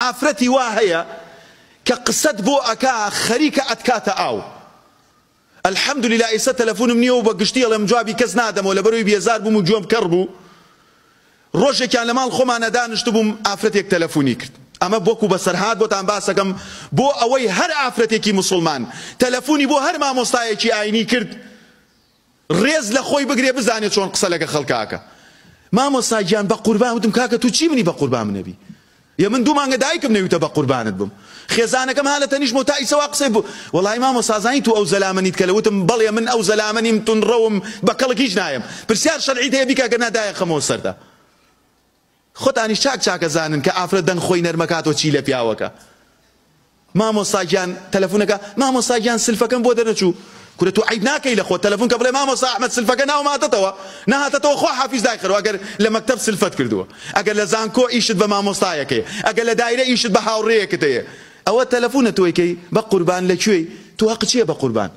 ئافرەتی وا هەیە کە قسەت بۆ ئەکا خەریکە ئەتکاتە ئاو. الحمدللە ئیسە تەلەفونم نیە و بە گشتی ئەڵێم جوابی کەس نادەمەوە لەبەرئەوەی بێزار بووم و گوێم کەڕ بوو. ڕۆژێکیان لە ماڵ خۆمانا دانشتبووم ئافرەتێک تەلەفونی کرد ئەمە وەکو بەسەرهات بۆتان باسەکەم بۆ ئەوەی هەر ئافرەتێکی موسڵمان تەلەفونی بۆ هەر مامۆستایەکی ئاینی کرد ڕێز لە خۆی بگرێ بزانێ چۆن قسە لەگە خەڵکا ئەکا. مامۆستا گیان بەقوربان وتم کاکە تو چی منی بەقوربان منەبی یە من دوو مانگە دایکم نەویتە بەقوربانت بم خێزانەکەم ها لە تەنیشتمەوە تا ئیسە وا قسەی بۆ وەڵایی مامۆستا زانی تو ئەو زەلامە نیت کە لە وتم بەڵێ من ئەو زەلامە نیم تونڕەوم بە کەڵک هیچ نایەم پرسیار شەرعیت هەیە بیکە گەر نا دایەخەمەوە سەرتا خۆتانیش چاک چاکە زانن کە ئافرەت دەنگ خۆی نەرمەکاتەوە چی لە پیاوەکە مامۆستا گیان تەلەفونەکە مامۆستا گیان سلفەکەم بۆ دەرنەچوو کورە تو عەیب ناکەی لە خۆت تەلەفون کە بڵێ مامۆستا ئەحمەد سلفەکە ناوم هاتەتەوە نەهاتەتەوە خوا حافیز دایخەرەوە ئەگەر لە مەکتەب سلفەت کردووە ئەگەر لە زانکۆ ئیشت بە مامۆستایەک هەیە ئەگەر لە دایرە ئیشت بە هاوڕێیەکت هەیە ئەوە تەلەفونە تۆی کەی بە قوربان لە کوێی تو هەقت چییە بە قوربان.